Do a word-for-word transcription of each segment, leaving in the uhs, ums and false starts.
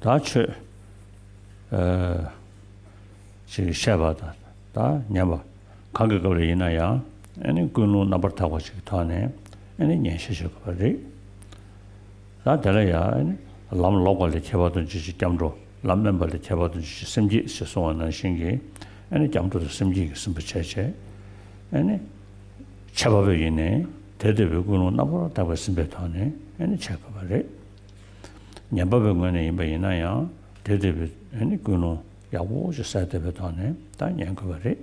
ད་ཆོས་ཨ་ཅིག་བཤད་པ་དང་ད་ཉན་པ་གང་གི་སྐབས་ལ་ཡིན་ན་ཡང་ཨ་ནི་ཀུན་སློང་རྣམ་པར་དག་པ་ཞིག་གི་ཐོག་ནས་ཨ་ནི་ཉན་ཤེས་བྱེད་དགོས་པ་རེད། ད་དེ་ལ་ཡང་ཨ་ནི་ལམ་ལོག་པ་ལས་ཁྱད་པར་དུ་འབྱུང་བའི་སྐྱབས་འགྲོ། ལམ་དམན་པ་ལས་ཁྱད་པར་དུ་འབྱུང་བའི་སེམས་བསྐྱེད་ཞེས་གསུངས་པ་ནང་བཞིན་གྱི་ཨ་ནི་སྐྱབས་འགྲོ་དང་སེམས་བསྐྱེད་ཀྱི་སེམས་པ་བྱས་བྱས་ཨ་ནི་འཆད་པ་པོ་ཡིན་ནའི་དེ་ལྟ་བུའི་ཀུན་སློང་རྣམ་པར་དག་པའི་སེམས་པའི་ཐོག་ནས་ཨ་ནི་འཆད་དགོས་པ་རེད། ཉན་པ་པོའི་ངོས་ནས་ཡིན་པ་ཡིན་ན་ཡང་དེ་ལྟ་བུའི་ཨ་ནི་ཀུན་སློང་ཡག་པོ་ཞིག་གསལ་བཏབ་པའི་ཐོག་ནས་ད་ཉན་དགོས་པ་རེད།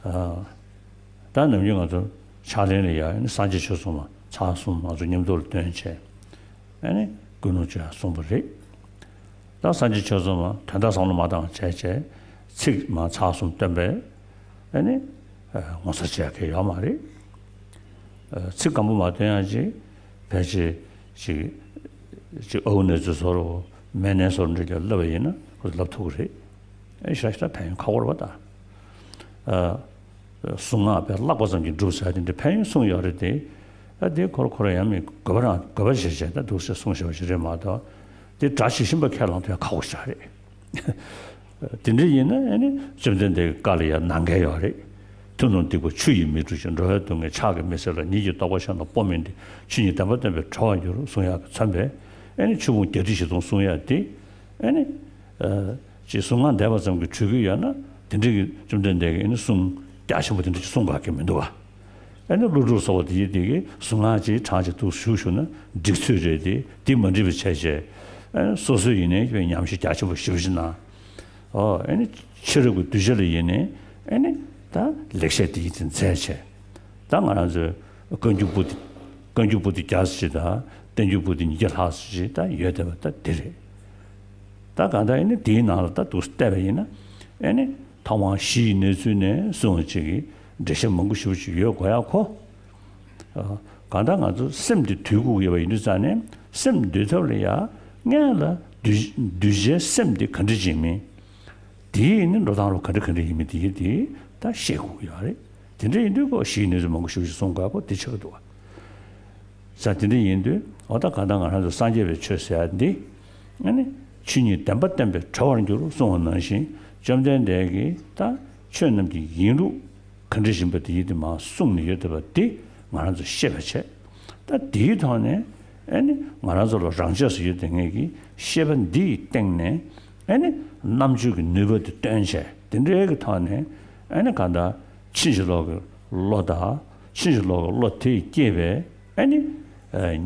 ཨ། ད་ནམ་རྒྱུན་ང་ཚོ་ཕྱག་ལེན་ལ་ཡང་ཨ་ནི་སངས་རྒྱས་ཆོས་གསུམ་མ་ཚར་གསུམ་ང་ཚོ་མཉམ་དུ་ལ་བཏོན་བྱས་ཨ་ནི་ཀུན་སློང་ཅིག་གསུངས་པ་རེད། ད་སངས་རྒྱས་ཆོས་གསུམ་མ་དོན་དག་བསམ་བློ་མ་བཏང་བྱས་བྱས་ཚིག་མ་ཚར་གསུམ་བཏོན་པས་ཨ་ནི་ངོ་ཚ་བྱེད་ཡག་གི་ཡོད་མ་རེད། ཚིག་སྐམ་པོ་མ་བཏོན་ཡང་ཅིག་ཕལ་ཆེར་ཅིག་ཅིག་ཨའུ་ནེ་ཙོ་ཟོར་མེ་ནེ་ཟོར་འདྲ་ཅིག་ལབ་པ་ཡིན་ན་ཁོ་ཚོ་ལབ་ཐུབ་ཀྱི་རེད། ཨེ་ཞེ་དྲག་ཕན་ཡོན་ཁག་པོ་རེད་པ་ད། ཨ། གཟུངས་སྔགས་དཔེ་བཀླགས་པ་ཙམ་གྱིས་འགྲུབ་ཟེར་དེ་འདྲ་ཕན་ཡོན་གསུངས་ཡོད་རེད་དེ། ཨ་དེ་ཁོ་རང་ཁོ་རང་ཡང་མི་དགོས་པ་རང་དགོས་པ་བྱས་བྱས་ད་འདུག་སེ་གསུངས་བཞག་པ་ཞིག་རེད་མ་གཏོགས། དེ་སྒྲ་ཇི་བཞིན་པ་ཁས་བླངས་ཐུབ་ཡག་ཁག་པོ་ཞིག་རེད། དེ་འདྲ་ཡིན་ན་ཨ་ནི་བཅོམ་ལྡན་འདས་ཀྱི་བཀའ་ལ་ཡང་ནང་འགལ་ཡོད་རེད། མཐུན་དང་སྡིག་པ་ཆུ་ཡིས་མི་འཁྲུ་ཞིང་། འགྲོ་བའི་སྡུག་བསྔལ་ཕྱག་གིས་མི་སེལ་ལ། ཉིད་ཀྱི་རྟོགས་པ་གཞན་དང་སྤོ་མིན་ཏེ། ཆོས་ཉིད་བདེན་པ་བསྟན་པས་གྲོལ་བར་འགྱུར། གསུང་ཡག་གི་མཚོན་པས་ཨ་ནི་ཆོས་ཕུང་བརྒྱད་ཁྲི་བཞི་སྟོང་གསུང་ཡག་དེ་ཨ་ནི། ཨ་ཅིག་གཟུངས་སྔགས་བཟླས་པ་ཙམ་གྱིས་གྲོལ་གྱི་ཡོད་ན་དེ་འདྲ་གི་བཅོམ་ལྡན་འདས་ཀྱིས་ཨ་ནི་གསུང་རྒྱ་ཆེན་པོ་དེ་འདྲ་ཅིག་གསུང་དགོས་ཀྱི་མི་འདུག་བ། ཨ་ནི་ཀླུ་སྒྲུབ་སོགས་པ་དེ་ཡིས་དེ་གི་གཟུངས་སྔགས་ཅིག་གྲངས་ཅིག་ཏུ་ཞུགས་ཞུགས་ན་འགྲིག་ཚོད་རེད་དེ། དེ་མ་འགྲིག་པ་བྱས་བྱས་ཨ་ནི་སོ་སོས་ཡིན་ནའི་ཉམས་ཞིབ་རྒྱ་ཆེན་པོ་ཞེ་པོ་ཅིག་གནང་། ཨོ་ཨ་ནི་ཕྱི་རབས་ཀྱི་གདུལ་བྱ་ལ་ཡིན་ནའི་ཨ་ནི་ད་ལེགས་བཤད་དེ་ཡིས་དེ་མཛད་བྱས། ད་ང་རང་ཚོའི་བཀའ་འགྱུར་པོ་ཏི། བཀའ་འགྱུར་པོ་ཏི་བརྒྱ་ཙམ་ཅིག་དང་བསྟན་འགྱུར་པོ་ཏི་ཉིས་བརྒྱ་ལྷག་ཙམ་ཅིག་ད་ཡོད་བསྡད་པ་ད་དེ་རེད། ད་གང་ལྟར་ཨ་ནི་དེའི་ནང་ལ་ད་འདུག་སེ་བལྟས་པ་ཡིན་ན་ཨ་ནི་ཐོག་མར་གཞི་ཡི་གནས་ཚུལ་ནས་གསུངས་པ་ཅིག་གི་འགྲེལ་བཤད་མང་པོ་ཞེ་པོ་ཅིག་ཡོད་དགོས་ཡག་གོ། གང་ལྟར་ང་ཚོ་སེམས་དེ་དུལ་དགོས་ཀྱི་ཡོད་པ་ཡིན་དུས་ཙང་ནས་སེམས་འདུལ་ཐབས་ལ་ཡང་སྔོན་ལ་གདུལ་གདུལ་བྱའི་སེམས་དེ་ག་འདྲ་ཅིག་ཡིན་མིན། དེའི་ནི་འགྲོ་སྟངས་རུ་ག་འདྲ་ག་འདྲ་ཡིན་མིན་དེ་ཡིན་དེ་ད་ཤེས་དགོས་ཀྱི་ཡོད་རེད། དེ་འདྲ་ཡིན་དུས་ཁོ་གཞི་ཡི་གནས་ཚུལ་མང་པོ་ཞེ་པོ་ཅིག་གསུང་དགོས་པ་དེ་ཆགས་ཀྱི་འདུག་བ། ས་དེ་འདྲ་ཡིན་དུས་འོ་ད་གང་ལྟར་ང་རང་ཚོ་སངས་རྒྱས་པའི་ཆོས་ཟེར་ཡ་འདི་ཨ་ནི་ཆོས་ཉིད་བདེན་པ་བསྟན་པས་གྲོལ་བར་འགྱུར་གསུངས་པ་ནང་བཞིན་བཅོམ་ལྡན་འདས་ཀྱིས་ད་ཆོས་རྣམས་ཀྱི་ཡིན་ལུགས་ག་འདྲ་ཡིན་པ་དེ་ཡིན་དེ་མར་གསུངས་ནས་ཡོད་བསྡད་པ་དེ་ང་རང་ཚོ་ཤེས་པ་བྱས། ད་དེའི་ཐོག་ནས་ཨ་ནི་ང་རང་ཚོ་ལ་རང་ཆས་སུ་ཡོད་བསྡད་མཁན་གྱི་ཤེས་པ་འདིའི་སྟེང་ནས་ཨ་ནི་རྣམ་དཔྱོད་ཀྱི་ནུས་པ་དེ་བཏོན་བྱས་དེ་འདྲའི་གི་ཐོག་ནས་ཨ་ནི་གང་ལྟར་ཕྱིན་ཅི་ལོག་གི་བློ་དང་ཕྱིན་ཅི་ལོག་གི་བློ་དེས་བསྐྱེད་པའི་ཨ་ནི་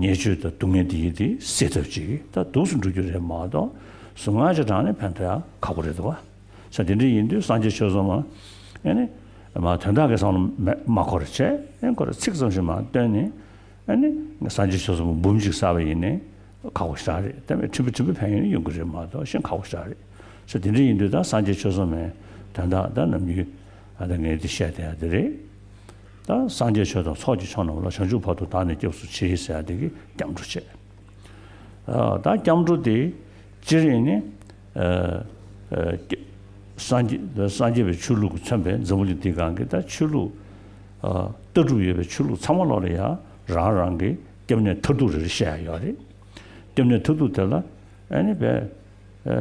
ཉེས་སྤྱོད་དང་སྡུག་བསྔལ་དེ་ཡིན་དེ་སེལ་ཐབས་ཅིག་ད་འདུག་སེ་འགྲོ་རྒྱུ་རེད་མ་གཏོགས་གཟུངས་སྔགས་ཅིག་བགྲངས་ནས་ཕན་ཐོགས་ཡག་ཁག་པོ་རེད་འདུག་བ། ས་དེ་འདྲ་ཡིན་དུས་སངས་རྒྱས་ཆོས་གསུམ་མ་ཨ་ནི་མ་དོན་དག་གི་བསམ་བློ་མ་མ་འཁོར་བྱས་ཨ་ནི་ཁོ་ར་ཚིག་ཙམ་ཞིག་མ་བཏོན་ནས་ཨ་ནི་སངས་རྒྱས་ཆོས་གསུམ་འབུམ་གཅིག་བསགས་པ་ཡིན་ནའི་ཁག་པོ་ཞེ་དྲག་རེད། དེ་མིན་ཕྲན་བུ་ཕྲན་བུ་ཕན་ཡོན་ཡོང་གི་རེད་མ་གཏོགས་གཞན་ཁག་པོ་ཞེ་དྲག་རེད། ས་དེ་འདྲ་ཡིན་དུས་ད་སངས་རྒྱས་ཆོས་གསུམ་མའི་དོན་དག་ད་ནམ་རྒྱུན་ཨ་ད་ངས་འདི་བཤད་བསྡད་ཡ་དེ་རེད། ད་སངས་རྒྱས་ཆོས་དང་ཚོགས་ཀྱི་མཆོག་རྣམས་ལ། བྱང་ཆུབ་བར་དུ་བདག་ནི་སྐྱབས་སུ་མཆི་ཟེར་ཡ་དེ་གི་སྐྱབས་འགྲོ་བྱས། ཨ་ད་སྐྱབས་འགྲོ་དེ་སྤྱིར་ཡིན་ནི་ཨ་ཨ་སངས་རྒྱས་སངས་རྒྱས་པའི་ཆོས་ལུགས་ཀྱིས་མཚོན་པའི་འཛམ་བུ་གླིང་འདི་སྒང་གི་ད་ཆོས་ལུགས་ཨ་ལྟ་གྲུབ་ཡོད་པའི་ཆོས་ལུགས་ཚང་མ་ལོག་ལ་ཡང་རང་རང་གི་སྐྱབས་གནས་མཐར་ཐུག་རེ་རེ་བཤད་ཡ་ཡོད་རེད། སྐྱབས་གནས་མཐར་ཐུག་དེ་ལ་ཨ་ནི་བས་ཨ་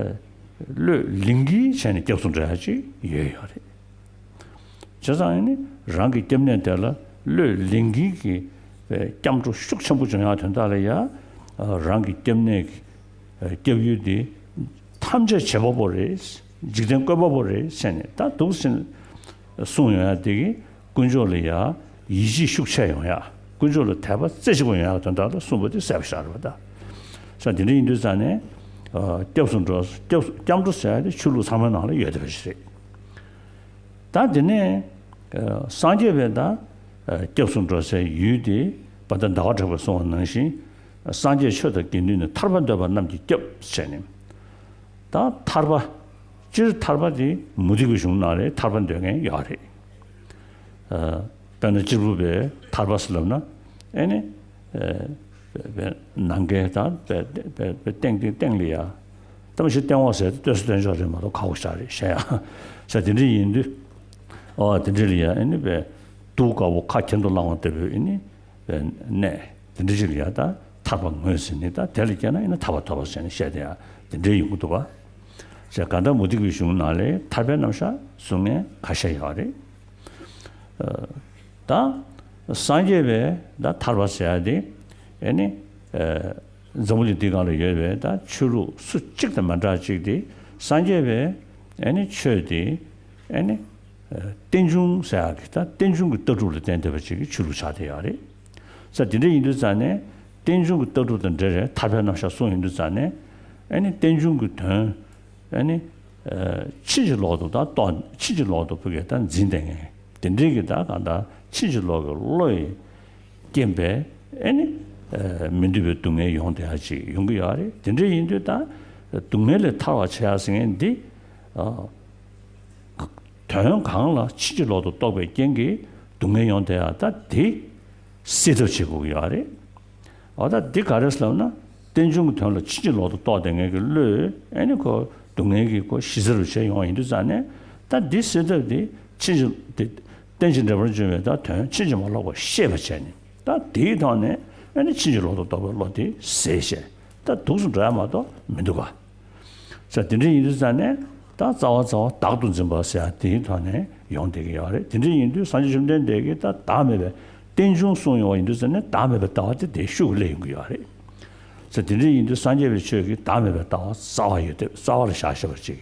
བློས་ལིང་གིན་བྱས་ནས་སྐྱབས་སུ་འགྲོ་ཡ་ཅིག་ཡོད་ཡོད་རེད། བྱས་ཙང་ཨ་ནི་རང་གི་སྐྱབས་གནས་དེ་ལ་བློས་ལིང་གིན་གྱི་བས་སྐྱབས་འགྲོ་ཤུགས་ཆེན་པོ་བྱུང་ཡ་དོན་དག་ལ་ཡ་རང་གི་སྐྱབས་གནས་ཀྱི་སྐྱབས་ཡུལ་དེ་ཐམས་ཅད་བྱེད་པ་པོ་རེད། འཇིག་རྟེན་བཀོད་པ་པོ་རེད་ཟེར་ནས་ད་འདུག་སེ་གསུངས་ཡོང་ཡ་དེ་གིས་དཀོན་མཆོག་ལ་ཡ་ཡིད་ཆེས་ཤུགས་ཆེ་ཡོང་ཡ། དཀོན་མཆོག་ལ་དད་པ་རྩེ་གཅིག་པ་ཡོང་ཡ་དོན་དག་ལ་གསུངས་པ་དེ་གསལ་པོ་ཞིག་རེད་པ་ད། ས་དེ་འདྲ་ཡིན་དུས་ཙང་ནས་ཨ་སྐྱབས་སུ་འགྲོ་སྐྱབས་སྐྱབས་འགྲོ་ཟེར་ཡ་དེ་ཆོས་ལུགས་ཚང་མའི་ནང་ལ་ཡོད་བསྡད་པ་ཞིག་རེད། ད་དེ་ནས་ཨ་སངས་རྒྱས་པའི་ད་ཨ་སྐྱབས་སུ་འགྲོ་སའི་ཡུལ་དེ་བ་ད་ཟླ་བ་གྲགས་པས་གསུངས་པ་ནང་བཞིན་སངས་རྒྱས་ཆོས་དང་དགེ་འདུན་ནི། ཐར་པ་འདོད་པ་རྣམས་ཀྱི་སྐྱབས་ཟེར་ནས། ད་ཐར་པ། སྤྱིར་ཐར་པ་དེ་མུ་སྟེགས་ཀྱི་གཞུང་ནང་ལ་ཐར་པ་འདོད་མཁན་ཡོད་རེད། ཨ་དཔེར་ན་གཅེར་བུ་པས་ཐར་པ་ཟེར་ལབ་ན་ཨེ་ནི་ཨ་པའི་ནང་འགལ་དང་པའི་པའི་པའི་སྟེང་སྟེང་སྟེང་ལ་ཡ། ད་མ་གཞི་སྟེང་འོག་ཟེར་ཏེ་ལྟོས་ས་ལྟོས་འཇོག་རེད་མ་གཏོགས་ཁག་པོ་ཞེ་དྲག་རེད་བཤད་ཡ། ས་དེ་འདྲ་ཡིན་དུས་ཨོ་དེ་འདྲ་ལ་ཡ་ཨེ་ནི་པའི་དུག་དཀར་པོ་ཁ་གྱེན་དུ་བླངས་པ་ལྟ་བུའི་ཨེ་ནི་པའི་གནས་དེ་འདྲ་ཞིག་ལ་ཡ་ད་ཐར་པ་ངོས་ཟིན་ནི་ད་དེ་ལ་སྐྱེས་ན་ཨེ་ནི་ཐར་པ་ཐོབ་པ་ཟེར་ནས་བཤད་དེ་ཡ། དེ་འདྲའི་ཡོང་གི་འདུག་བ། ཅེས་ག་ད་མུ་སྟེགས་པའི་གཞུང་ནང་ལས་ཐར་པའི་རྣམ་གཞག་གསུང་མཁན་ཁ་ཤས་ཡོད་རེད། ད་སངས་རྒྱས་པའི་ད་ཐར་པ་ཟེར་ཡ་དེ་ཨེ་ནི་འཛམ་བུ་གླིང་འདི་སྒང་ལ་ཡོད་པའི་ད་ཆོས་ལུགས་སུ་གཅིག་དང་མི་འདྲ་གཅིག་དེ་སངས་རྒྱས་པའི་ཨེ་ནི་ཆོས་དེ་ཨེ་ནི། རྟེན་འབྱུང་ཟེར་ཡག་གི་ད་རྟེན་འབྱུང་གི་ལྟ་གྲུབ་ལ་བརྟེན་བསྡད་པ་ཅིག་གི་ཆོས་ལུགས་ཆགས་བསྡད་ཡོད་རེད། ས་དེ་འདྲ་ཡིན་དུས་ཙང་ནས་རྟེན་འབྱུང་གི་ལྟ་གྲུབ་དང་འབྲེལ་བའི་ཐར་པའི་རྣམ་གཞག་གསུངས་ཡོང་དུས་ཙང་ནས་ཨ་ནི་རྟེན་འབྱུང་གི་དོན་ཨ་ནི་ཕྱིན་ཅི་ལོག་ཏུ་ད་རྟོགས་ཕྱིན་ཅི་ལོག་ཏུ་ཕ་གིར་ད་འཛིན་བསྡད་མཁན་དེ་འདྲའི་གི་ད་གང་ལྟར་ཕྱིན་ཅི་ལོག་གི་བློ་ཡི་རྐྱེན་པས་ཨ་ནི་མི་འདོད་པའི་སྡུག་བསྔལ་ཡོང་བསྡད་ཡག་ཅིག་ཡོང་གི་ཡོད་རེད། དེ་འདྲ་ཡིན་དུས་ད་སྡུག་བསྔལ་ལས་ཐར་བར་བྱེད་ཡག་ཟེར་མཁན་འདི། དོན་གང་ལ་ཕྱིན་ཅི་ལོག་ཏུ་རྟོགས་པའི་རྐྱེན་གྱིས་སྡུག་བསྔལ་ཡོང་བསྡད་ཡག་ད་དེ་སེལ་ཐབས་བྱེད་དགོས་ཀྱི་ཡོད་རེད། འོ་ད་འདི་ག་རེ་ཟེར་ལབ་ན་རྟེན་འབྱུང་གི་དོན་ལ་ཕྱིན་ཅི་ལོག་ཏུ་རྟོགས་བསྡད་མཁན་གྱི་བློས་ཨེ་ནི་ཁོ་སྡུག་བསྔལ་གྱི་ཁོ་གཞི་རྩར་བྱས་ཡོང་བ་ཡིན་དུས་ཙང་ནས་ད་འདི་སེལ་ཐབས་འདི་ཕྱིན་ཅི་དེ་རྟེན་ཅིང་འབྲེལ་པར་འབྱུང་བའི་ད་དོན་ཕྱིན་ཅི་མ་ལོག་པར་ཤེས་པར་བྱས་ནས་ད་དེའི་ཐོག་ནས་ཨེ་ནི་ཕྱིན་ཅི་ལོག་ཏུ་རྟོགས་པའི་བློ་དེ་ཟད་བྱས་ད་འདུག་སེ་འགྲོ་ཡག་མ་གཏོགས་མི་འདུག་ག་ས་དེ་འདྲ་ཡིན་དུས་ཙང་ནས་ད་རྩ་བ་རྩ་བ་བདག་ཏུ་འཛིན་པ་ཟེར་ཡག་དེའི་ཐོག་ནས་ཡོང་བསྡད་ཀྱི་ཡོད་རེད། དེ་འདྲ་ཡིན་དུས་སངས་རྒྱས་བཅོམ་ལྡན་འདས་ཀྱིས་ད་བདག་མེད་པའི་རྟེན་འབྱུང་གསུངས་ཡོང་བ་ཡིན་དུས་ཙང་ནས་བདག་མེད་པའི་ལྟ་བ་དེ་དེ་ཤུགས་སླེབས་ཡོང་གི་ཡོད་རེད། ས་དེ་འདྲ་ཡིན་དུས་སངས་རྒྱས་པའི་ཆོས་ཀྱིས་བདག་མེད་པའི་ལྟ་བ་རྩ་བ་ཡོད་དེ་རྩ་བ་ལ་བཞག་ཤེས་པ་ཅིག་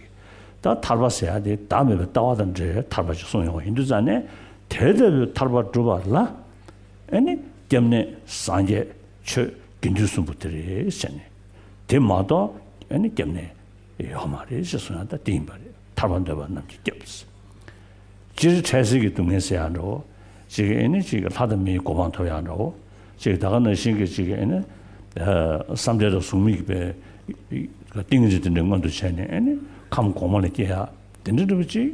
ད་ཐར་པ་ཟེར་ཡག་དེ་བདག་མེད་པའི་ལྟ་བ་དང་འབྲེལ་བའི་ཐར་པ་ཅིག་གསུངས་ཡོང་བ་ཡིན་དུས་ཙང་ནས་དེ་ལྟ་བུའི་ཐར་པ་སྒྲུབ་པ་ལ་ཨེ་ནི་སྐྱབས་གནས་སངས་རྒྱས་ཆོས་དགེ་འདུན་གསུམ་པོ་དེ་རེད་ཟེར་ནས་དེ་མ་གཏོགས་ཨེ་ནི་སྐྱབས་གནས་ཡོད་མ་རེད་ཅེས་གསུངས་ཡག་ད་དེ་ཡིན་པ་རེད། ཐར་པ་འདོད་པ་རྣམས་ཀྱི་སྐྱབས། སྤྱིར་འཕྲལ་སེལ་གྱི་སྡུག་བསྔལ་ཟེར་ཡག་འདྲ་བོ། གཅིག་ཨེ་ནི་གཅིག་ལྷ་དང་མིའི་གོ་འཕང་ཐོབ་ཡག་འདྲ་བོ། གཅིག་ད་ག་ནང་བཞིན་གྱི་གཅིག་ཨེ་ནི་བསམ་གཏན་དང་གཟུགས་མེད་ཀྱི་ཏིང་འཛིན་དེ་འདྲ་མངོན་དུ་བྱས་ནས་ཨེ་ནི་ཁམས་གོང་མ་ལ་སྐྱེ་ཡག་དེ་འདྲ་འདྲ་བོ་གཅིག་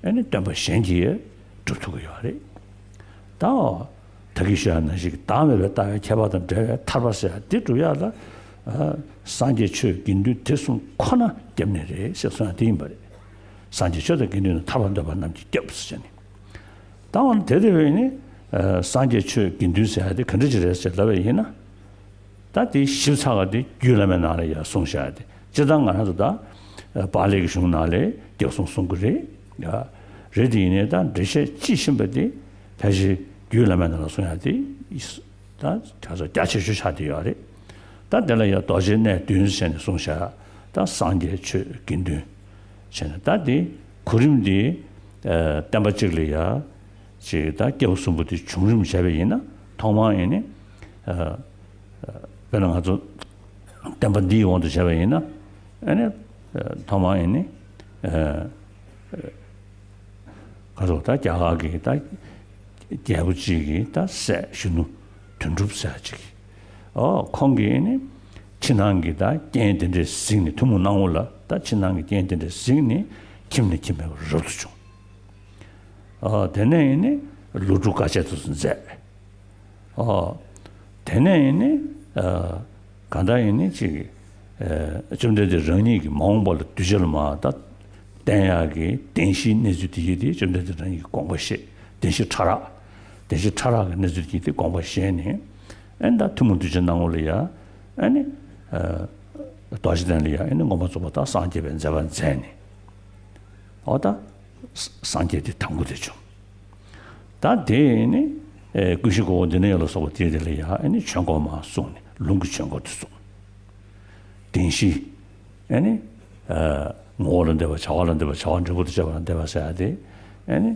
ཨེ་ནི་སྟོན་པ་གཞན་གྱིས་སྒྲུབ་ཐུབ་ཀྱི་ཡོད་རེད། ད་ད་གིན་ཞུས་པ་ནང་བཞིན་བདག་མེད་པའི་ལྟ་བའི་ཁྱད་པར་དང་བྲལ་བའི་ཐར་པ་ཟེར་ཡག་འདི་སྒྲུབ་ཡག་ལ་སངས་རྒྱས་ཆོས་དགེ་འདུན་དེ་གསུམ་ཁོ་ན་སྐྱབས་གནས་རེད་ཟེར་གསུངས་ཡག་དེ་ཡིན་པ་རེད། སངས་རྒྱས་ཆོས་དང་དགེ་འདུན་ནི་ཐར་པ་འདོད་པ་རྣམས་ཀྱི་སྐྱབས་ཟེར་ནས། ད་འོ་ན་དེ་ལྟ་བུའི་ནི་སངས་རྒྱས་ཆོས་དགེ་འདུན་ཟེར་ཡག་དེ་ག་འདྲ་ཅིག་རེད་ཟེར་ལབ་པ་ཡིན་ན། ད་དེ་ཞིབ་ཚགས་པ་དེ་རྒྱུད་བླ་མའི་ནང་ལ་ཡང་གསུངས་བཞག་ཡག་དེ་སྤྱིར་བཏང་ང་རང་ཚོ་ད་པཱ་ལི་གི་གཞུང་ནང་ལ་རྒྱབ་གསུང་གསུང་གི་རེད། ཡ། རེད་དེ་ཡིན་ནའི་ད་འགྲེལ་བཤད་དཔྱིས་ཕྱིན་པ་དེ་ཕལ་ཆེར་རྒྱུད་བླ་མའི་ནང་ལ་གསུངས་ཡག་དེ་ད་དེ་ཚོ་རྒྱ་ཆེ་ཤོས་ཆགས་བསྡད་ཡོད་རེད། ད་དེ་ལ་ཡང་རྡོ་རྗེ་གནས་བདུན་ཟེར་ནས་གསུངས་བཞག་ད་སངས་རྒྱས་ཆོས་དགེ་འདུན་བྱས་ནས་ད་དེ་གོ་རིམ་དེ་བསྟན་པ་གཅིག་ལ་ཡ་ཅིག་ད་སྐྱེས་བུ་གསུམ་པོ་དེ་བྱུང་རིམ་བྱས་པ་ཡིན་ན་ཐོག་མར་ཡིན་ནི། དཔེར་ན་ང་ཚོ་བསྟན་པ་འདིའི་དབང་དུ་བྱས་པ་ཡིན་ན་ཨ་ནི་ཐོག་མར་ཡིན་ནི་ག་རེ་ཟེར་ད་རྒྱ་གར་གྱི་ད་རྒྱལ་པོ་གཅིག་གི་ད་སྲས་གཞོན་ནུ་དོན་གྲུབ་ཟེར་ཡག་ཅིག་ཨོ་ཁོང་གིས་ནི་ཕྱི་ནང་གི་ད་རྐྱེན་དེ་འདྲས་གཟིགས་ནས་ཐུན་མོང་སྣང་ངོ་ལ་ད་ཕྱི་ནང་གི་རྐྱེན་དེ་འདྲས་གཟིགས་ནས་ཁྱིམ་ནས་ཁྱིམ་མེད་པར་རབ་ཏུ་བྱུང་། ཨོ་དེ་ནས་ཡིན་ནི་ལོ་དྲུག་དཀའ་སྤྱད་དུ་མཛད། ཨོ། དེ་ནས་ཡིན་ནི། ཨ། གང་ལྟར་ཡིན་ནི་ཅིག་ཨ། བཅོམ་ལྡན་འདས་རང་ཉིད་ཀྱིས་མ་འོངས་པ་ལ་གདུལ་བྱ་ལ་མར་ད་བསྟན་ཡག་གི་བདེན་བཞིའི་གནས་ཚུལ་དེ་ཡིན་ཏེ་བཅོམ་ལྡན་འདས་རང་ཉིད་ཀྱིས་དགོངས་པ་བཞེས། བདེན་བཞི་ཕྲ་རགས། བདེན་བཞི་ཕྲ་རགས་ཀྱི་གནས་ཚུལ་དེ་ཡིན་ཏེ་དགོངས་པ་བཞེས་ནས། ཨ་ནི་ད་ཐུན་མོང་གདུལ་བྱའི་སྣང་ངོ་ལ་ཡ། ཨ་ནི། ཨ། རྡོ་རྗེ་གདན་ལ་ཡ་ཨ་ནི་མངོན་པར་རྫོགས་པ་དང་སངས་རྒྱས་པའི་མཛད་པ་མཛད་ནས། འོ་ད། སངས་རྒྱས་དེ་དང་པོ་དེ་བྱུང་། ད་དེ་ནི་ཨེ་ཀུན་གཞི་གོ་འོག་འདི་ནས་ཡོད་ལ་སོགས་པ་དེ་དེ་ལ་ཡང་ཨེ་ནི་ཆོས་འཁོར་མར་གསུངས་ནས་ལུང་གི་ཆོས་འཁོར་དེ་གསུངས། བདེན་བཞི་ཨེ་ནི་ཨ་ངོ་བོ་ལ་འདོད་པ་བྱ་བ་ལ་འདོད་པ་བྱ་བ་འབྲས་བུ་དང་བཅས་པ་ལ་འདོད་པ་ཟེར་ཡ་དེ་ཨེ་ནི་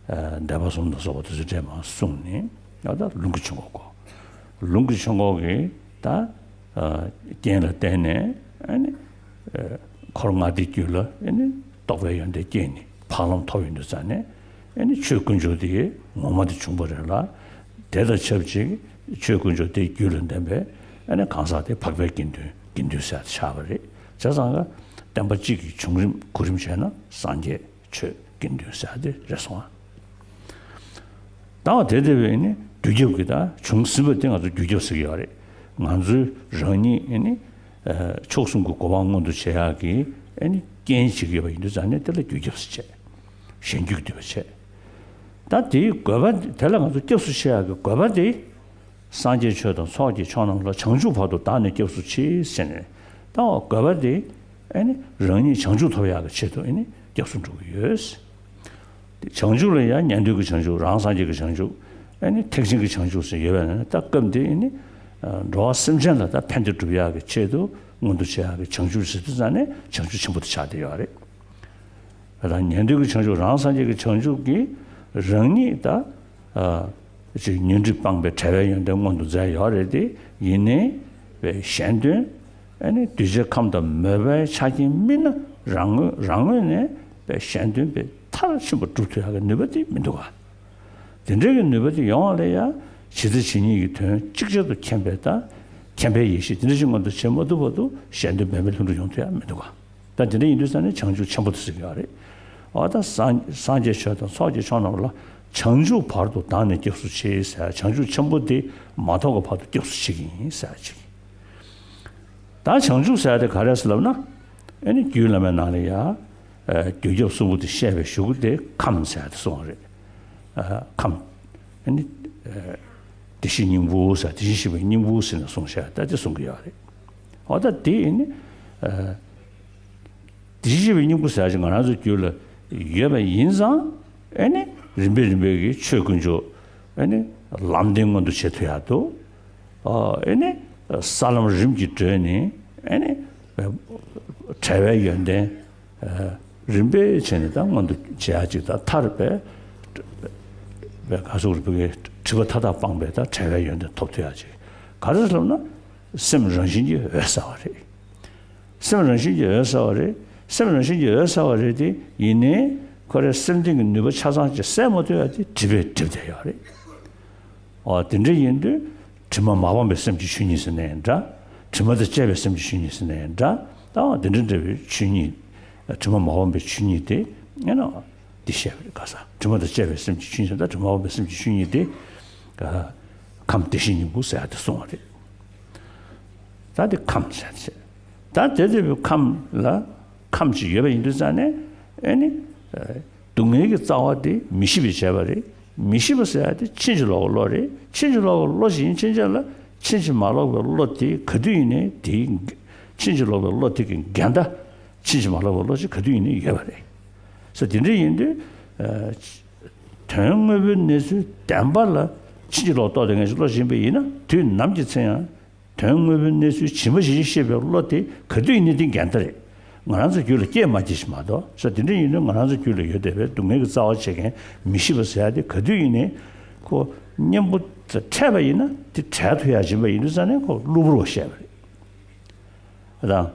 ཨ་འདོད་པ་གསུམ་ལ་སོགས་པ་དེ་ཚོའི་གྲས་མར་གསུངས་ནས་ཡང་ད་ལུང་གི་ཆོས་འཁོར་གོ། ལུང་གི་ཆོས་འཁོར་གྱི་ད་ཨ་རྐྱེན་ལ་བརྟེན་ནས་ཨ་ནི་ཨ་འཁོར་ལྔ་སྡེའི་རྒྱུད་ལ་ཨ་ནི་རྟོགས་པའི་ཡོན་ཏན་སྐྱེས་ནས་འཕགས་ལམ་ཐོབ་ཡོང་དུས་ཙང་ནས་ཨ་ནི་ཆོས་དཀོན་མཆོག་དེ་ངོ་མ་དེ་བྱུང་བ་རེད་ལ། དེ་དང་ཆབས་ཅིག་ཆོས་དཀོན་མཆོག་དེའི་རྒྱུད་ལ་ལྡན་པའི་ཨ་ནི་གང་ཟག་དེ་འཕགས་པའི་དགེ་འདུན་དགེ་འདུན་ཟེར་ཆགས་པ་རེད། བྱས་ཙང་ཀ་བསྟན་པ་གཅིག་གི་བྱུང་རིམ་གོ་རིམ་བྱས་ན་སངས་རྒྱས། ཆོས་དགེ་འདུན་ཟེར་དེ་རེད་སོང་ཨ། ད་བ་དེ་དེ་བས་ནི་རྒྱུ་རྒྱབ་ཀྱི་ད་བྱུང་ཟིན་པ་དེ་ང་ཚོ་རྒྱུ་རྒྱབ་ཟེར་གྱི་ཡོད་རེད། ང་ཚོའི་རང་ཉིད་ཨེ་ནི་ཨ་མཆོག་གསུམ་གྱི་གོ་འཕང་མངོན་དུ་བྱེད་ཡག་གི་ཨེ་ནི་རྐྱེན་ཞིག་ཡོད་པ་ཡིན་དུས་ཙང་ནས་དེ་ལ་རྒྱུ་རྒྱབ་ཟེར་བྱས། གཞན་རྒྱུ་གི་འདུས་པ་བྱས། ད་དེའི་དགོས་པ་དེ་ལ་ང་ཚོ་སྐྱབས་སུ་མཆི་ཡག་གི་དགོས་པ་དེ། སངས་རྒྱས་ཆོས་དང་ཚོགས་ཀྱི་མཆོག་རྣམས་ལ། བྱང་ཆུབ་བར་དུ་བདག་ནི་སྐྱབས་སུ་མཆི་ཟེར་ནས། ད་དགོས་པ་དེ་ ཨེ་ནི་རང་ཉིད་བྱང་ཆུབ་ཐོབ་ཡག་གི་ཆེད་དུ་ཨེ་ནི་སྐྱབས་སུ་འགྲོ་གི་ཡོད། དེ་བྱང་ཆུབ་ལ་ཡང་ཉན་ཐོས་ཀྱི་བྱང་ཆུབ། རང་སངས་རྒྱས་ཀྱི་བྱང་ཆུབ། ཨེ་ནི་ཐེག་ཆེན་གྱི་བྱང་ཆུབ་ཟེར་ཡོད་པས་ན། ད་སྐབས་འདི་ཨེ་ནི་འགྲོ་བ་སེམས་ཅན་ལ་ད་ཕན་བདེ་སྒྲུབ་ཡག་གི་ཆེད་དུ་མངོན་དུ་བྱེད་ཡག་གི་བྱང་ཆུབ་ཟེར་དུས་ཙང་ནས་བྱང་ཆུབ་ཆེན་པོ་དེ་ཆགས་བསྡད་ཡོད་རེད། ད་ཉན་ཐོས་ཀྱི་བྱང་ཆུབ། རང་སངས་རྒྱས་ཀྱི་བྱང་ཆུབ་ཀྱིས་རང་ཉིད་ད་ཨ་ཅིག་ཉོན་སྒྲིབ་སྤངས་པའི་བྲལ་བའི་ཡོན་ཏན་མངོན་དུ་མཛད་ཡོད་རེད་དེ། ཡིན་ནའི་བའི་གཞན་དོན། ཨ་ནི་འདུས་བྱས་ཁམས་དང་མོས་པའི་ཆ་རྐྱེན་དམིགས་ན་རང་ངོས་རང་ངོས་ནས་བའི་གཞན་དོན་བའི་མཐར་ཕྱིན་པ་སྒྲུབ་ཐུབ་ཡག་གི་ནུས་པ་དེ་མི་འདུག་ག། དེ་འདྲའི་གི་ནུས་པ་དེ་ཡོང་བ་ལ་ཡང་ཇི་ལྟ་ཇི་སྙེད་ཀྱི་དོན་ཅིག་ཅར་དུ་མཁྱེན་པའི་ད་མཁྱེན་པའི་ཡེ་ཤེས་དེ་འདྲ་ཞིག་མངོན་དུ་བྱེད་མ་ཐུབ་བར་དུ་གཞན་དོན་འབད་མེད་ལྷུན་གྲུབ་ཡོང་ཐུབ་ཡག་མི་འདུག་ག། ད་དེ་འདྲ་ཡིན་དུས་ཙང་ནས་བྱང་ཆུབ་ཆེན་པོ་དེ་ཟེར་གྱི་ཡོད་རེད། འོ་ད་སངས་སངས་རྒྱས་ཆོས་དང་ཚོགས་ཀྱི་མཆོག་རྣམས་ལ། བྱང་ཆུབ་བར་དུ་བདག་ནི་སྐྱབས་སུ་མཆི་ཟེར། བྱང་ཆུབ་ཆེན་པོ་དེ་མ་ཐོབ་ཀྱི་བར་དུ་སྐྱབས་སུ་མཆི་གི་ཡིན་ཟེར་ཅིག། ད་བྱང་ཆུབ་ཟེར་དེ་ག་རེ་ཟེར་ལབ་ན། ཨེ་ནི་རྒྱུད་བླ་མའི་ནང་ལ་ཡ། ཨ་རྒྱུད་སྐྱབས་གསུམ་པོ་དེ་བཤད་པའི་གཞུག་གུ་དེ་ཁམས་ཟེར་དེ་གསུངས་པ་རེད། ཨ་ཁམས། ཨེ་ནི་ཨ་བདེ་གཤེགས་སྙིང་པོ་ཟེར། དེ་བཞིན་གཤེགས་པའི་སྙིང་པོ་ཟེར་ནས་གསུངས་བཞག། ད་དེ་གསུང་གི་ཡོད་རེད། འོ་ད་དེ་ཨེ་ནི་ཨ་དེ་བཞིན་གཤེགས་པའི་སྙིང་པོ་ཟེར་ཅིག་ང་རང་ཚོའི་རྒྱུད་ལ་ཡོད་པ་ཡིན་ཙང་། ཨེ་ནི་རིམ་པས་རིམ་པས་ཀྱི་ཆོས་དཀོན་མཆོག། ཨེ་ནི་ལམ་བདེན་མངོན་དུ་བྱེད་ཐུབ་ཡག་འདུག། ཨ་ཨེ་ནི་ས་ལམ་རིམ་གྱིས་བགྲོད་ནས། ཨེ་ནི་བྲལ་བའི་ཡོན་ཏན་རིམ་པས་བྱས་ནས་ད་མངོན་དུ་བྱེད་ཡག་ཅིག། ད་མཐར་བའི་བའི་ག་ཟེར་དགོས་རེད། སྒྲིབ་པ་མཐའ་དག་སྤངས་པའི་ད་བྲལ་བའི་ཡོན་ཏན་ཐོབ་ཐུབ་ཡག་ཅིག། ག་རེ་ཟེར་ལབ་ན། སེམས་རང་བཞིན་གྱིས་འོད་གསལ་བ་རེད། སེམས་རང་བཞིན་གྱིས་འོད་གསལ་བ་རེད། སེམས་རང་བཞིན་གྱིས་འོད་གསལ་བ་རེད་དེ། ཡིན་ནའི་ཁོ་རའི་སེམས་གཏིང་གི་ནུས་པ་ཆ་ཚང་ཅིག་གསལ་མ་ཐུབ་ཡག་དེ་སྒྲིབ་པས་སྒྲིབ་བསྡད་ཡོད་རེད། འོ་དེ་འདྲ་ཡིན་དུས། དྲི་མ་མ་སྤངས་པའི་སེམས་ཀྱི་ཆོས་ཉིད་ཟེར་ན་ཡང་འདྲ། དྲི་མ་དང་བཅས་པའི་སེམས་ཀྱི་ཆོས་ཉིད་ཟེར་ན་ཡང་འདྲ། ད་འོ་དེ་འདྲ་འདྲ་བའི་ཆོས་ཉིད། དྲི་མ་མ་སྤངས་པའི་ཆོས་ཉིད་དེ་ཨེ་ནི་འདི་བཤད་པ་རེད། ག་ས་དྲི་མ་དང་བཅས་པའི་སེམས་ཀྱི་ཆོས་ཉིད་ཟེར། ད་དྲི་མ་མ་སྤངས་པའི་སེམས་ཀྱི་ཆོས་ཉིད་དེ་ཁམས་བདེ་གཤེགས་སྙིང་པོ་ཟེར་ཡག་དེ་གསུངས་པ་རེད། ད་དེ་ཁམས་ཟེར་ཡག་དེ་བྱས། ད་དེ་ལྟ་བུའི་ཁམས་ལ་ཁམས་ཅིག་ཡོད་པ་ཡིན་དུས་ཙང་ནས། ཨེ་ནི་སྡུག་བསྔལ་གྱི་རྩ་བ་དེ་མི་ཤེས་པས་བྱས་པ་རེད། མི་ཤེས་པ་ཟེར་ཡག་དེ་ཕྱིན་ཅི་ལོག་གི་བློ་རེད། ཕྱིན་ཅི་ལོག་གི་བློ་ཞིག་ཡིན་ཕྱིན་ཆད་ལ། ཕྱིན་ཅི་མ་ལོག་པའི་བློ་དེ་ག་དུས་ཡིན་ནའི་དེའི་ཕྱིན་ཅི་ལོག་པའི་བློ་དེ་གི་འགལ་ཟླ། ཕྱིན་ཅི་མ་ལོག་པའི་བློ་ཞིག་ག་དུས་ཡིན་ནའི་ཡོད་པ་རེད། ཟེར་དེ་འདྲ་ཡིན་དུས། ཨ་དོན་དངོས་པོའི་གནས་ཚུལ་བདེན་པ་ལ་ཕྱིན་ཅི་ལོག་རྟོགས་བསྡད་མཁན་ཞིག་བློ་ཞིག་ཡིན་པ་ཡིན་ན། དུས་ནམ་གྱི་ཚེ་ཡང་དོན་དངོས་པོའི་གནས་ཚུལ་ཇི་མ་ཇི་བཞིན་ཤེས་པའི་བློ་དེ་ག་དུས་ཡིན་ནའི་དེ་འགལ་ཟླ་རེད། ང་རང་ཚོའི་རྒྱུད་ལ་སྐྱེས་མ་སྐྱེས་ཤིག་མ་གཏོགས། ཟེར་དེ་འདྲ་ཡིན་དུས་ང་རང་ཚོའི་རྒྱུད་ལ་ཡོད་བསྡད་པའི་སྡུག་བསྔལ་གྱི་རྩ་བ་བྱེད་མཁན་མི་ཤེས་པ་ཟེར་ཡག་དེ་ག་དུས་ཡིན་ནའི་ཁོ་གཉེན་པོ་འཕྲད་པ་ཡིན་ན་དེ་བྲལ་ཐུབ་ཡག་ཡིན་པ་ཡིན་དུས་ཙང་ནས་ཁོ་གློ་བུར་བ་བཤད་པ་རེད། དང་།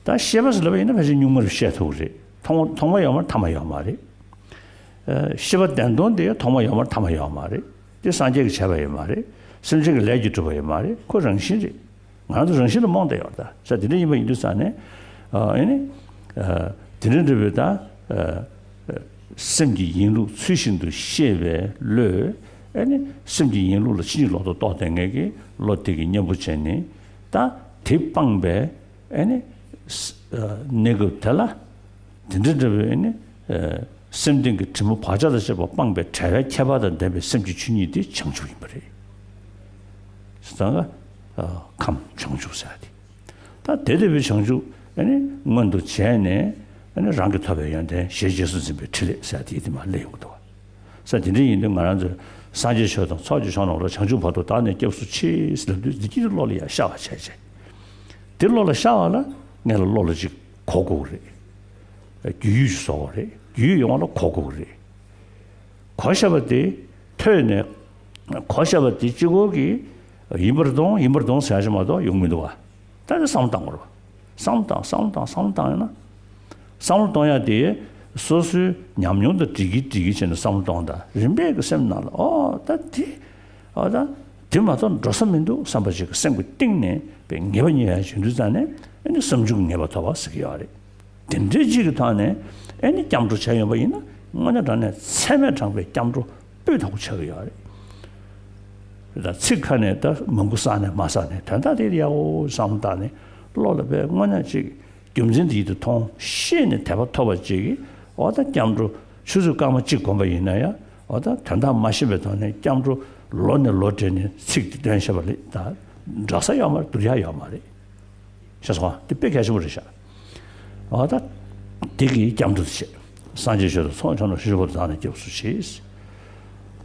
ད་ཤེས་པ་ཟེར་ལབ་པ་ཡིན་ན་ཕལ་ཆེར་གཉུག་མར་བཤད་ཐུབ་ཀྱི་རེད། ཐོག་མ་ཐོག་མ་ཡོད་མ་རེད། ཐ་མ་ཡོད་མ་རེད། ཨ་ཤེས་པ་བདེན་སྟོང་དེ་ཐོག་མ་ཡོད་མ་རེད། ཐ་མ་ཡོད་མ་རེད། དེ་སངས་རྒྱས་ཀྱིས་བྱས་པ་ཡོད་མ་རེད། སེམས་ཅན་གྱི་ལས་ཀྱིས་གྲུབ་པ་ཡོད་མ་རེད། ཁོ་རང་བཞིན་རེད། ང་རང་ཚོ་རང་བཞིན་ལ་རྨོངས་བསྡད་ཡོད་རེད་ད། ཟེར་དེ་འདྲ་ཡིན་པ་ཡིན་དུས་ཙང་ནས། ཨ་ཨེ་ནི། ཨ་དེ་འདྲ་འདྲ་བའི་ད། ཨ་སེམས་ཀྱི་ཡིན་ལུགས་ཚུལ་བཞིན་དུ་ཤེས་པའི་བློས། ཨེ་ནི་སེམས་ཀྱི་ཡིན་ལུགས་ལ་ཕྱིན་ཅི་ལོག་ཏུ་རྟོགས་བསྡད་མཁན་གྱི་བློ་དེ་གི་གཉེན་པོ་བྱས་ནས། ད་དེ་སྤངས་པའི། ཨེ་ནི། ས་ཨ་གནས་སྐབས་དེ་ལ། དེ་འདྲ་འདྲ་བའི་ཨེ་ནི། ཨ་སེམས་གཏིང་གི་དྲི་མ་བག་ཆགས་དང་བཅས་པ་སྤངས་པའི་བྲལ་བའི་ཁྱད་པར་དང་ལྡན་པའི་སེམས་ཀྱི་ཆོས་ཉིད་དེ་བྱང་ཆུབ་ཡིན་པ་རེད། ཟེར་ཙང་ཨ་ཁམས་བྱང་ཆུབ་ཟེར་ཡག་དེ། ད་དེ་ལྟ་བུའི་བྱང་ཆུབ་ཨེ་ནི་མངོན་དུ་བྱས་ནས། ཨེ་ནི་རང་གིས་ཐོབ་པའི་ཡོན་ཏན་ཞེས་རྗེས་སུ་འཛིན་པའི་ཕྲིན་ལས་ཟེར་ཡག་དེ་དེ་མར་སླེབས་ཡོང་གི་འདུག་བ། ས་དེ་འདྲ་ཡིན་དུས་ང་རང་ཚོས་སངས་རྒྱས་ཆོས་དང་ཚོགས་ཀྱི་མཆོག་རྣམས་ལ། བྱང་ཆུབ་བར་དུ་བདག་ནི་སྐྱབས་སུ་མཆི་ཟེར་ལབ་དུས། འདི་སྐྱིད་བློ་ལ་ཡང་ཤར་བ་བྱས་བྱས། དེ་བློ་ལ་ཤར་བ་ལ་སྔོན་ལ་བློ་ལ་ཅིག་གོ་དགོས་ཀྱི་རེད། རྒྱུས་ཡོད་ཅིག་བཟོ་དགོས་རེད། རྒྱུས་ཡོད་ཡོང་བ་ལ་གོ་དགོས་ཀྱི་རེད། གོ་བཞག་པ་དེ་ཐོས་ནས། གོ་བཞག་པ་དེ་གཅིག་པོ་གིས་ཡིན་པར་མཐོང་ཡིན་པར་མཐོང་ཟེར་ཡག་ཞིག་མ་གཏོགས་ཡོང་མི་འདུག་བ། ད་ནི་བསམ་བློ་བཏང་དགོས་རེད་བ། བསམ་བློ་བཏང་བསམ་བློ་བཏང་བསམ་བློ་བཏང་ཡོང་ན། བསམ་བློ་གཏོང་ཡག་དེ་སོ་སོའི་ཉམས་མྱོང་དང་འགྲིག་གི་འགྲིག་གི་བྱས་ནས་བསམ་བློ་གཏོང་དང་། རིམ་པས་ཀྱི་སེམས་ནང་ལ། ཨོ་ད་དེ། ཨོ་ད་དེ་མ་གཏོགས་འགྲོ་ས་མི་འདུག་བསམ་པ་ཅིག་གི་སེམས་ཀྱི་གཏིང་ནས་པའི་ངེས་པ་རྙེད་ཡག་བྱུང་དུས་ཙང་ནས། ཨེ་ནི་བསམ་བྱུང་གི་ངེས་པ་ཐོབ་པ་ཟེར་གྱི་ཡོད་རེད། དེ་འདྲའི་ཅིག་གི་ཐོག་ནས་ཨེ་ནི་སྐྱབས་འགྲོ་བྱས་ཡོང་པ་ཡིན་ན། དངོས་གནས་དྲང་གནས་ཚད་མས་དྲངས་པའི་སྐྱབས་འགྲོ་སྤུས་དག་པོ་ཆགས་ཀྱི་ཡོད་རེད། ད་ཚིག་ཁ་ནས་ད་མང་པོ་བསགས་ནས་མ་བསགས་ནས། དོན་དག་དེ་ཡག་པོ་བསམ་བློ་བཏང་ནས། བློ་ལ་དཔེ་དངོས་གནས་ཅིག་རྒྱུ་མཚན་དེ་ཡིད་དུ་མཐོང་ཤེས་ནས་དད་པ་ཐོབ་པ་ཅིག་གིས། འོ་ད་སྐྱབས་འགྲོ་ཆུ་ཚོད་སྐར་མ་གཅིག་བསྒོམས་པ་ཡིན་ན་ཡང་། འོ་ད་དོན་དག་མ་ཤེས་པའི་ཐོག་ནས་སྐྱབས་འགྲོ་ལོ་ནས་ལོ་སྦྲེལ་ནས་ཚིག་དེ་འདོན་བྱས་པ་ལ་ད་འགྲོ་ས་ཡོད་མ་རེད། བསྡུར་ཡག་ཡོད་མ་རེད། ཤེས་སོང་། དེ་དཔེ་གལ་ཆེན་པོ་རེད་ཤག། འོ་ད་དེ་གིས་སྐྱབས་འགྲོ་བྱེད། སངས་རྒྱས་ཆོས་དང་ཚོགས་ཀྱང་ནོར། ཞི་ཁྲོ་བོ་དང་ནི་སྐྱབས་སུ་མཆི།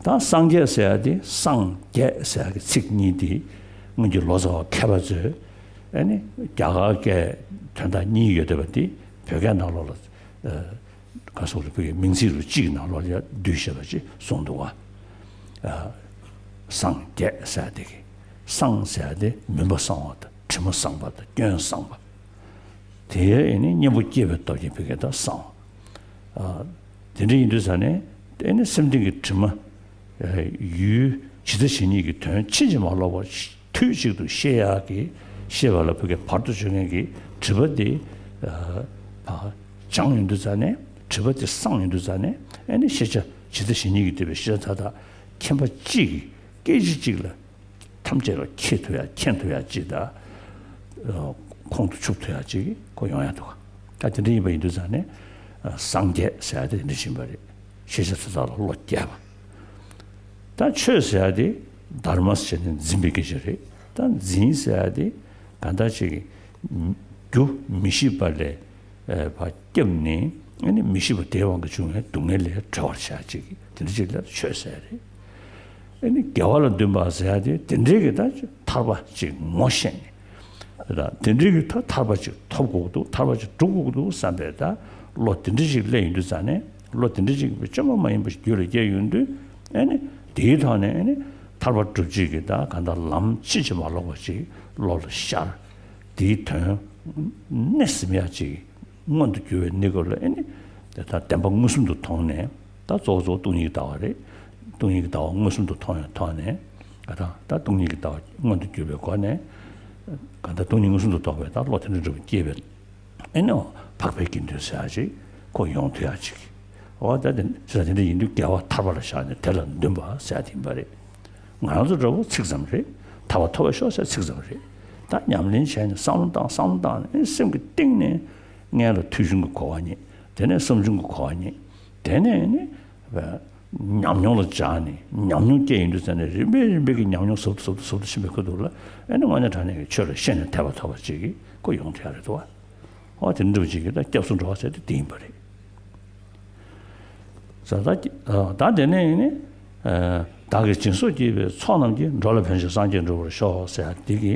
ད་སངས་རྒྱས་ཟེར་ཡ་དེ་སངས་རྒྱས་ཟེར་ཡ་གི་ཚིག་གཉིས་དེ་སྔོན་གྱི་ལོ་ཙཱ་བ་མཁས་པ་ཚོས་ཨ་ནི་རྒྱ་གར་སྐད་དོན་དག་གཉིས་ཡོད་བསྡད་པ་དེ་བོད་སྐད་ནང་ལོགས་ལ་ཨ་ག་སོགས་ལ་བོད་ཀྱི་མིང་ཚིག་རུ་གཅིག་གི་ནང་ལོགས་ལ་ཡར་བསྡུས་བཞག་པ་ཅིག་གསུངས་འདུག་བ། ཨ་སངས་རྒྱས་ཟེར་ཡ་དེ་གི་སངས་ཟེར་ཡ་དེ་མུན་པ་སངས་པ་དང་དྲི་མ་སངས་པ་དང་སྐྱོན་སངས་པ། དེ་ཨེ་ནི་གཉེན་པོ་སྐྱེས་པའི་སྟོབས་ཀྱིས་བོད་སྐད་དུ་སངས། ཨ་དེ་འདྲ་ཡིན་དུས་ཙ་ནས་ཨེ་ནི་སེམས་གཏིང་གི་དྲི་མ་ཨ་ཡུལ་ཇི་ལྟ་ཇི་སྙེད་ཀྱི་དོན་ཕྱིན་ཅི་མ་ལོག་པ་དུས་གཅིག་ཏུ་ཤེས་ཡག་གི་ཤེས་པ་ལ་བོད་སྐད་བར་དུ་གཅོད་མཁན་གྱི་དྲི་བ་དེ་ཨ་ཕར་སྦྱངས་ཡོང་དུས་ཙ་ནས་དྲི་བ་དེ་སངས་ཡོང་དུས་ཙ་ནས་ཨེ་ནི་ཤེས་བྱ་ཇི་ལྟ་ཇི་སྙེད་ཀྱིས་བསྡུས་པའི་ཤེས་བྱ་མཐའ་དག་མཁྱེན་པ་གཅིག་གིས་སྐད་ཅིག་གཅིག་ལ་ཐམས་ཅད་ལ་མཁྱེན་ཐུབ་ཡ་མཁྱེན་ཐུབ་ཡ་ཅིག་དང་། ཨ་ཁོང་དུ་ཆུད་ཐུབ་ཡ་ཅིག་ཁོ་ཡོང་ཡ་འདུག་ད་དེ་འདྲ་ཡིན་པ་ཡིན་དུས་ཙང་ནས་ཨ་སངས་རྒྱས་ཟེར་ཡ་དེ་དེ་འདྲ་ཞིག་ཡིན་པ་རེད། ཤེས་བྱ་དེ་དག་ལ་བློ་སྐྱེས་པ། ད་ཆོས་ཟེར་ཡ་དེ་དྷརྨ་ཟེར་ནས་འཛིན་པའི་སྐད་ཆ་རེད། ད་འཛིན་ཟེར་ཡ་དེ་གང་ལྟར་ཅིག་རྒྱུ་མི་ཤེས་པ་ལས་ཨ་ཕར་སྐྱབས་ནས་ཨ་ནི་མི་ཤེས་པ་དེའི་དབང་གིས་བྱུང་བའི་སྡུག་བསྔལ་ལས་གྲོལ་བར་བྱ་ཅིག་དེ་འདྲ་ཅིག་ལ་ཆོས་ཟེར་རེད། ཨ་ནི་དགེ་བ་ལ་འདུན་པ་ཟེར་ཡ་དེ་དེ་འདྲའི་གི་ད་ཐར་པ་ཅིག་ངོ་ཤེས་ནས། ད་དེ་འདྲའི་གི་ད་ཐར་པ་ཅིག་ཐོབ་དགོས་འདུག་ཐར་པ་ཅིག་སྒྲུབ་དགོས་འདུག་བསམ་པའི་ད་བློ་དེ་འདྲ་ཅིག་སླེབས་ཡོང་དུས་ཙང་ནས་བློ་དེ་འདྲ་ཅིག་བཅོས་མ་མ་ཡིན་པ་ཞིག་རྒྱུད་ལ་སྐྱེས་ཡོང་དུས་ཨ་ནི་དེའི་ཐོག་ནས་ཨ་ནི་ཐར་པ་སྒྲུབ་བྱེད་ཀྱི་ད་གང་ལྟར་ལམ་ཕྱིན་ཅི་མ་ལོག་པ་ཅིག་བློ་ལ་ཤར། དེའི་དོན་གནས་ཟིན་ཡ་ཅིག་མངོན་དུ་གྱུར་བའི་གནས་སྐབས་ལ་ཨེ་ནི་དེ་ལྟར་བདེན་པ་མངོན་སུམ་དུ་མཐོང་ནས། ད་གཙོ་བོ་གཙོ་བོ་སྟོང་ཉིད་ཀྱི་ལྟ་བ་རེད། སྟོང་ཉིད་ཀྱི་ལྟ་བ་མངོན་སུམ་དུ་མཐོང་བའི་ཐོག་ནས་ག་ད་ད་སྟོང་ཉིད་ཀྱི་ལྟ་བ་མངོན་དུ་གྱུར་པའི་སྒོ་ནས་ག་ད་སྟོང་ཉིད་མངོན་སུམ་དུ་རྟོགས་པའི་ད་བློ་དེ་འདྲ་འགྲུབ་པ་སྐྱེས་པའི་ཨེ་ནི་འཕགས་པའི་དགེ་འདུན་ཟེར་ཡ་ཅིག་ཁོ་ཡོང་ཐུབ་ཡ་ཅིག་འོ་ད་དེ་ཟེར་དེ་འདྲ་ཡིན་དུས་དགེ་བ་ཐར་པ་ལ་བཞག་ནས་དེ་ལ་འདུན་པ་ཟེར་ཡ་དེ་ཡིན་པ་རེད། ང་རང་ཚོ་འདྲ་བོ་ཚིག་ཙམ་རེད། ཐར་པ་ཐོབ་པར་ཤོག་ཟེར་ཚིག་ཙམ་རེད། ད་ཉམས་ལེན་བྱས་ནས་བསམ་བློ་བཏང་བསམ་བློ་བཏང་ནས་སེམས་ཀྱི་གཏིང་ནས་སྔོན་ལ་ཐོས་བྱུང་གི་གོ་བ་རྙེད། དེ་ནས་བསམ་བྱུང་གི་གོ་བ་རྙེད། དེ་ནས་ནི་ཉམས་མྱོང་ལ་སྦྱར་ནས་ཉམས་མྱོང་སྐྱེ་ཡོང་དུས་ཙམ་ནས་རིམ་པས་རིམ་པས་ཀྱི་ཉམས་མྱོང་ཟབ་ཏུ་ཟབ་ཏུ་ཟབ་ཏུ་ཕྱིན་པའི་ཁུལ་དུ་ལ་ཨེ་ནི་དངོས་གནས་དྲང་གནས་ཀྱི་ཆོས་ལ་ཤེས་ནས་དད་པ་ཐོབ་པ་ཅིག་གི་ཁོ་ཡོང་ཐུབ་ཡ་རེད་འདུག་བ། ཨོ་དེ་འདྲ་བ་ཅིག་གི་ད་སྐྱབས་སུ་འགྲོ་བ་ཟེར་དེ་དེ་ཡིན་པ་རེད། ཟེར་ད་ད་དེ་ནས་ནི་བདག་གིས་སྦྱིན་སོགས་བགྱིས་པའི་ཚོགས་རྣམས་ཀྱིས། འགྲོ་ལ་ཕན་ཕྱིར་སངས་རྒྱས་འགྲུབ་པར་ཤོག་ཟེར་ཡ་དེ་གི་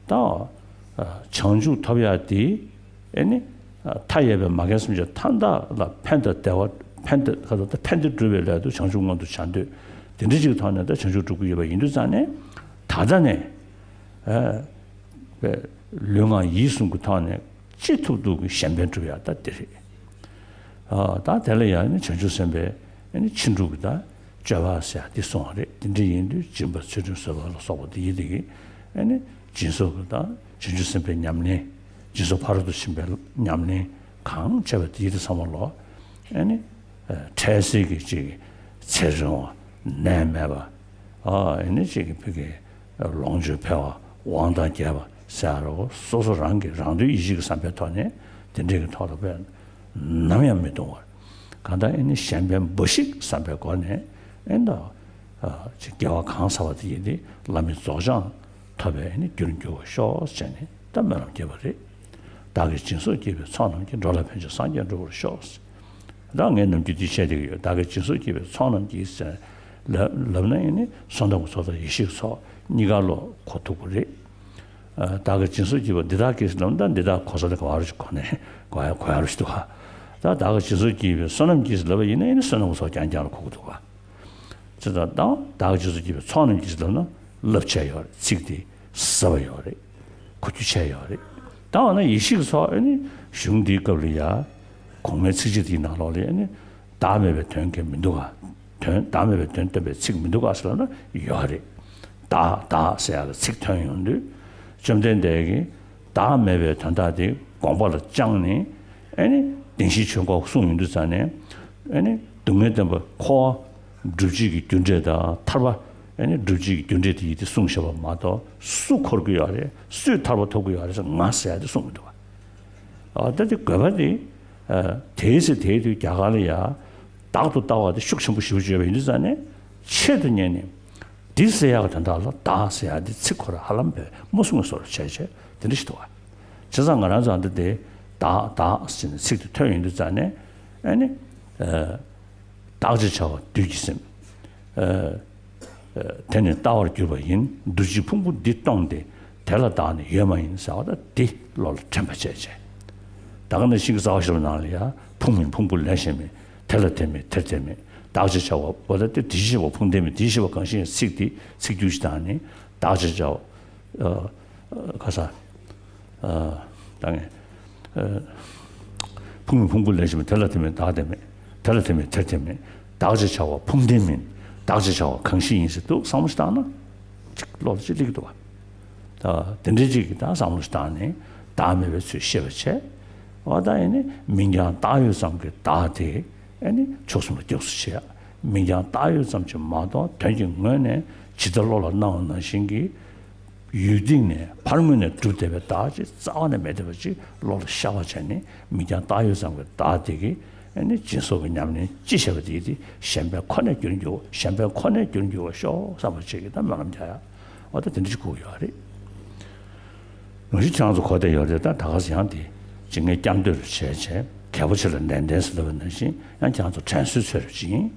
ད་བྱང་ཆུབ་ཐོབ་ཡ་དེ་ཨེ་ནི་མཐའ་ཡས་པའི་མ་རྒན་སེམས་ཅན་མཐའ་དག་ལ་ཕན་དང་བདེ་བ་ཕན་དང་ཕན་བདེ་སྒྲུབ་པའི་སླད་དུ་བྱང་ཆུབ་མངོན་དུ་བྱ་འདོད་དེ་འདྲ་ཅིག་ཐོག་ནས་ད་བྱང་ཆུབ་སྒྲུབ་ཀྱི་ཡོད་པ་ཡིན་དུས་ཙང་ནས་ད་ལྟ་ནས། ཨ་པའི་ལུས་ངག་ཡིད་གསུམ་གྱི་ཐོག་ནས་ཅི་ཐུབ་ཐུབ་ཀྱིས་གཞན་ཕན་སྒྲུབ་ཡག་ད་འདི་རེད། ཨ་ད་དེ་ལ་ཡང་ནི་བྱང་ཆུབ་སེམས་དཔའི་ཨ་ནི་ཕྱིན་དྲུག་གི་ད་སྤྱོད་པ་ཟེར་ཡག་འདི་གསུངས་པ་རེད། དེ་འདྲ་ཡིན་དུས་སྦྱིན་པ་ཚུལ་ཁྲིམས་བཟོད་པ་ལ་སོགས་པ་འདི་ཡིན་དེ་གི་ཨ་ནི་སྦྱིན་སོགས་ཀྱི་ད་བྱང་ཆུབ་སེམས་དཔའི་ཉམས་ལེན། སྦྱིན་སོགས་ཕ་རོལ་ཏུ་ཕྱིན་པའི་ཉམས་ལེན་གང་བྱས་པ་དེ་ཡིན་དེ་ཚང་མ་ལོ་ཨ་ནི་འཕྲལ་སེལ་གྱི་ཅིག་ཚེ་རིང་བ་ནད་མེད་པ། ཨ་ཨེ་ནི་ཅིག་གི་ཕ་གི་ལོངས་སྤྱོད་འཕེལ་བ་དབང་ཐང་རྒྱས་པ་ཟེར་ཡ་རོ་སོ་སོ་རང་གི་རང་དོན་ཡིད་བྱེད་ཀྱི་བསམ་པའི་ཐོག་ནས་དེ་འདྲའི་གི་ཐོག་ལ་དཔེ་ནམ་ཡང་མི་ལྟུང་བར་གང་ལྟར་ཨེ་ནི་གཞན་ཕན་འབའ་ཞིག་བསམ་པའི་སྒོ་ནས་ཨེ་ནི་ཅིག་དགེ་བ་གང་བསགས་པ་དེ་ཡིན་ཏེ་བླ་མེད་རྫོགས་བྱང་ཐོབ་པའི་ཨེ་ནི་རྒྱུར་འགྱུར་བར་ཤོག་ཟེར་ནས་ད་སྨོན་ལམ་བརྒྱབ་པ་རེད། བདག་གིས་སྦྱིན་སོགས་བགྱིས་པའི་ཚོགས་རྣམས་ཀྱིས། འགྲོ་ལ་ཕན་ཕྱིར་སངས་རྒྱས་འགྲུབ་པར་ཤོག་ད་ངས་ནམ་རྒྱུན་འདི་བཤད་བསྡད་ཀྱི་ཡོད། བདག་གིས་སྦྱིན་སོགས་བགྱིས་པའི་ཚོགས་རྣམས་ཀྱིས་ཟེར་ལབ་ལབ་ན་ཡང་ནི་བསོད་ནམས་ཀྱི་ཚོགས་དང་ཡེ་ཤེས་ཀྱི་ཚོགས་གཉིས་ཀ་ལོ་གོ་ཐུབ་ཀྱི་རེད། ཨ་བདག་གིས་སྦྱིན་སོགས་བགྱིས་པ་འདི་དག་གིས་ལབ་ན་འདི་དག་གོ་ས་དེ་ག་བ་རུ་ཞིག་གོ་ནས་གོ་ཡ་གོ་ཡ་རུ་ཞིག་འདུག་ག་ད་བདག་གིས་སྦྱིན་སོགས་བགྱིས་པའི་བསོད་ནམས་ཀྱིས་ལབ་པ་ཡིན་ན་ཡང་ནི་བསོད་ནམས་ཀྱི་ཚོགས་རྐྱང་རྐྱང་ལ་གོ་གི་འདུག་ག་ཅེས་དང་བདག་གིས་སྦྱིན་སོགས་བགྱིས་པའི་ཚོགས་རྣམས་ཀྱིས་ལབ་ན་རླབས་ཆེ་ཡོད་རེད། ཚིག་དེ་ཟབ་པ་ཡོད་རེད། གོ་རྒྱུ་ཆེ་ཡོད་རེད། ད་འོ་ན་ཡེ་ཤེས་ཀྱི་ཚོགས་ཨ་ནི་གཞུང་འདིའི་སྐབས་ལ་ཡ། གོང་མའི་ཚིགས་བཅད་འདིའི་ནང་ལོགས་ལ་ཨ་ནི་བདག་མེད་པའི་དོན་གང་མི་འདུག་ག་དོན་བདག་མེད་པའི་དོན་སྟོན་པའི་ཚིག་མི་འདུག་ག་ཟེར་ན་ཡོད་རེད། བདག་བདག་ཟེར་ཡག་གི་ཚིག་ཐོན་ཡོང་དུས་བཅོམ་ལྡན་འདས་ཀྱིས་བདག་མེད་པའི་དོན་དག་དེ་དགོངས་པ་ལ་བཅངས་ནས་ཨ་ནི་བདེན་བཞིའི་ཆོས་འཁོར་གསུངས་ཡོང་དུས་ཙང་ནས་ཨ་ནི་སྡུག་བསྔལ་བདེན་པ་འཁོར་བ་སྒྲུབ་བྱེད་ཀྱི་རྒྱུ་འབྲས་དང་ཐར་པ་ཨ་ནི་སྒྲུབ་བྱེད་ཀྱི་རྒྱུ་འབྲས་དེ་ཡིན་ཏེ་གསུངས་བཞག་པ་མ་གཏོགས་སུ་འཁོར་གྱི་ཡོད་རེད། སུས་ཐར་པ་ཐོབ་ཀྱི་ཡོད་རེད་ཟེར་ང་ཟེར་ཡ་དེ་གསུངས་མི་འདུག་ག་ཨ་ད་དེ་དགོས་པ་དེ་ཨ་དེའི་ཚེ་དེའི་དུས་རྒྱ་གར་ལ་ཡ་བདག་ཏུ་ལྟ་བ་དེ་ཤུགས་ཆེན་པོ་ཞེ་པོ་ཅིག་ཡོད་པ་ཡིན་དུས་ཙང་ནས་ཆེད་དུ་གཉེར་ནས་འདི་ཟེར་ཡག་གི་དོན་དག་ལ་བདག་ཟེར་ཡག་འདི་ཚིག་ཁོ་རང་ཧ་ལམ་པའི་མུ་གསུམ་གྱི་བཟོ་འདྲ་བྱས་བྱས་དེ་འདྲ་ཞིག་འདུག་ག་བྱས་ཙང་ང་རང་ཚོ་ཨ་འདི་དེ་ བདག་བདག་ཟེར་ནས་ཚིག་དེ་ཐོན་ཡོང་དུས་ཙང་ནས། ཨ་ནི། ཨ། བདག་ཅེས་བྱ་བ་བདུད་ཀྱི་སེམས། ཨ། ཨ། དེ་ནི་ལྟ་བར་གྱུར་པ་ཡིན། འདུ་བྱེད་ཕུང་པོ་འདི་སྟོང་སྟེ། དེ་ལ་བདག་ནི་ཡོད་མ་ཡིན་ཟེར་བ་ད་འདི་བློ་ལ་དྲན་པ་བྱས་བྱས། ད་ག་ནང་བཞིན་གྱི་རྩ་བ་ཤེས་རབ་ནང་ལ་ཡང་ཕུང་མིན་ཕུང་པོ་ལས་གཞན་མེད། དེ་ལ་དེ་མེད་དེར་དེ་མེད། བདག་ཅེས་བྱ་བ་བ་ད་དེ་དེ་ཤེས་པ་ཕུང་ལྡན་མིན། དེ་ཤེས་པ་གང་ཞིག་ཡིན། ཚིག་འདི་ཚིག་བསྒྱུར་ཞིག་དང་ནི། བདག་ཅེས་བྱ་བ། ཨ། ཨ། ག་ས། ཨ། ད་ངས། ཨ། ཕུང་མིན་ཕུང་པོ་ལས་གཞན་མེད། དེ་ལ་དེ་མེད་བདག་དེ་མེད། དེ་ལ་དེ་མེད་དེར་དེ་མེད། བདག་ཅེས་བྱ་བ་ཕུང་ལྡན་མིན། བདག་ཅེས་བྱ་བ་གང་ཞིག་ཡིན་ཟེར་འདུག་བསམ་བློ་ཞིག་བཏང་ན། ཅིག་བློ་ལ་ཅིག་སླེབས་ཀྱི་འདུག་བ། ད་དེ་འདྲའི་ཅིག་གིས་ད་བསམ་བློ་ཞིག་བཏང་ནས་བདག་མེད་པའི་ཚུལ་ཤེས་པར་བྱས། འོ་ད་ཡིན་ནི་མིང་རྐྱང་བཏགས་ཡོད་ཙམ་གྱི་བདག་དེ། ཨ་ནི་ཕྱོགས་གསུམ་ལ་སྐྱབས་སུ་མཆི་ཡ། མིང་རྐྱང་བཏགས་ཡོད་ཙམ་ཅིག་མ་གཏོགས་དོན་གྱི་ངོས་ནས་ཇི་ལྟར་བློ་ལ་སྣང་བ་ནང་བཞིན་གྱི། ཡུལ་སྟེང་ནས་ཕར་ངོས་ནས་གྲུབ་བསྡད་པའི་བདག་ཅིག་རྩ་བ་ནས་མེད་བསྡད་པ་ཅིག་བློ་ལ་ཤར་བ་བྱས་ནས་མིང་རྐྱང་བཏགས་ཡོད་ཙམ་གྱི་བདག་དེ་གིས། ཨ་ནི་སྦྱིན་སོགས་ཀྱི་ཉམས་ལེན་ཅི་བྱས་པ་དེ་དེ་གཞན་ཕན་ཁོ་ནས་འགྱུར་འགྱུར་བ། གཞན་ཕན་ཁོ་ནས་འགྱུར་འགྱུར་བ་ཤོག་བསམ་པ་ཅིག་གིས་ད་སྨོན་ལམ་རྒྱག་ཡ། འོ་ད་དེ་འདྲ་ཅིག་དགོས་ཀྱི་ཡོད་རེད། ནང་བཞིན་ཁྱེད་རང་ཚོ་གོ་བསྡད་ཡོད་རེད། ད་ད་ག་ས་ཡང་དེ་ཅིག་ངས་སྐྱབས་འདོད་རུ་བྱས་བྱས། གལ་པོ་ཆེ་ལ་ནན་ཏན་ཟེར་ལབ་པ་ནང་བཞིན་ཡང་ཁྱེད་རང་ཚོ་དྲན་གསོའི་ཚོད་རུ་ཅིག་ཡིན།